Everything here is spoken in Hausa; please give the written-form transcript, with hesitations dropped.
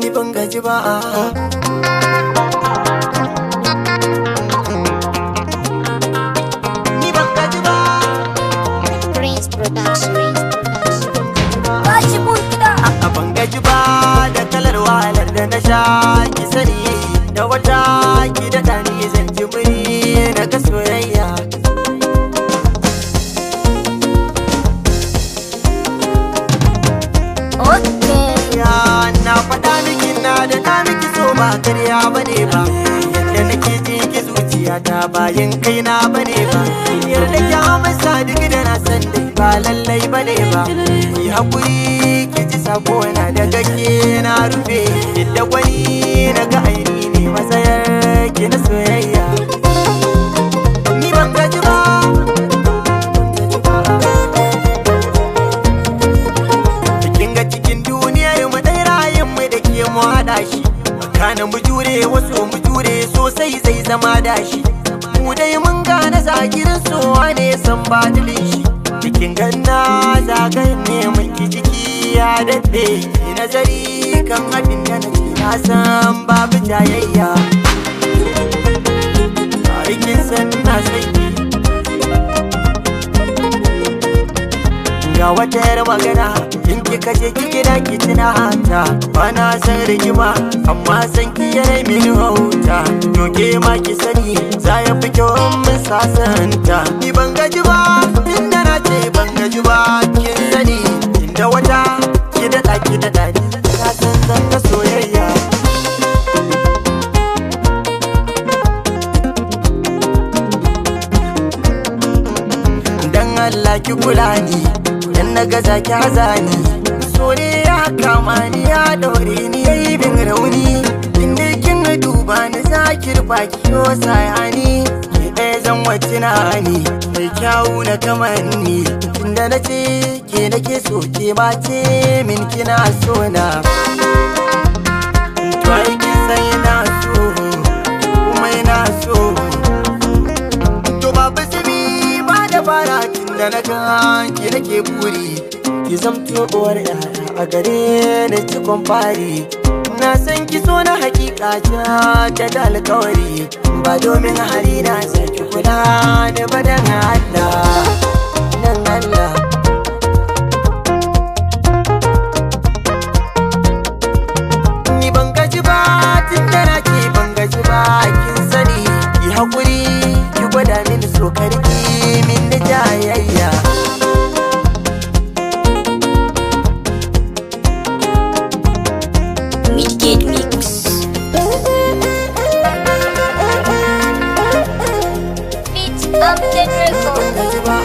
Ni ban gaji ba. Ni ban gaji ba. Prince Production. Bashi mun kiɗa. A ban gaji ba da kalar wahalar da na sha, ki sani da wata ki daɗa ni zan ji muri na ga soyayya. Okay. Ya na faɗa miki na da na miki so ba karya bane ba. Yadda nake ji ki zuciya ta bayan kai na bane ba. Yarda ki amsa duk da na san dai ba lallai bane ba. Ki hakuri ki ji sako na daga ke na rufe. Yadda gwani na ga aini ne matsayar ki na soyayya. Ni ban gaji ba. Kin ga cikin duniyar mu dai rayin mu da ke mu hada shi. Kana mu jure wasu mu jure sosai zai zama dashi. Mu dai mun gane zagirin sowa ne san badilin shi. Cikin ganna zagayen ne mun ki jiki ya daɗe. Ki nazari kan abin da na ce na san babu jayayya. Aikin san na sanki. Ga wata yar magana in kika je ki gida ki tuna ta. Bana san rigima amma san ki yana mini hauta. To ke ma ki sani za ya fi kyau in mun sasanta. Ni ban gaji ba tunda na ce ban gaji ba, kin sani. Inda wata ki daɗa ki daɗa ni na san zan ga soyayya. Dan Allah ki kula ni, dan na gaza ki haza ni. So ne ya kama ni ya daure ni yayi bin rauni. Inda kin duba ni za ki rufa ki yo sayani. Ki ɗaya zan wace na ni mai kyawu na kamanni. Tunda na ce ke nake so ke ma ce min kina so na. To ai kin san ina so kuma ina so. To babu sami ba da fara tun da na ga ki nake buri. Ki zamto uwar yaya a gare ni cikon fari. Na san ki so na hakika ta da alkawari. Ba domin hali na saki kula da badan Allah. Dan Allah. Ni ban gaji ba tun da na ce ban gaji ba, kin sani. Ki hakuri ki gwada mini so karki min da jayayya. Midgate Mix. Beat Update Record. Gaji ba.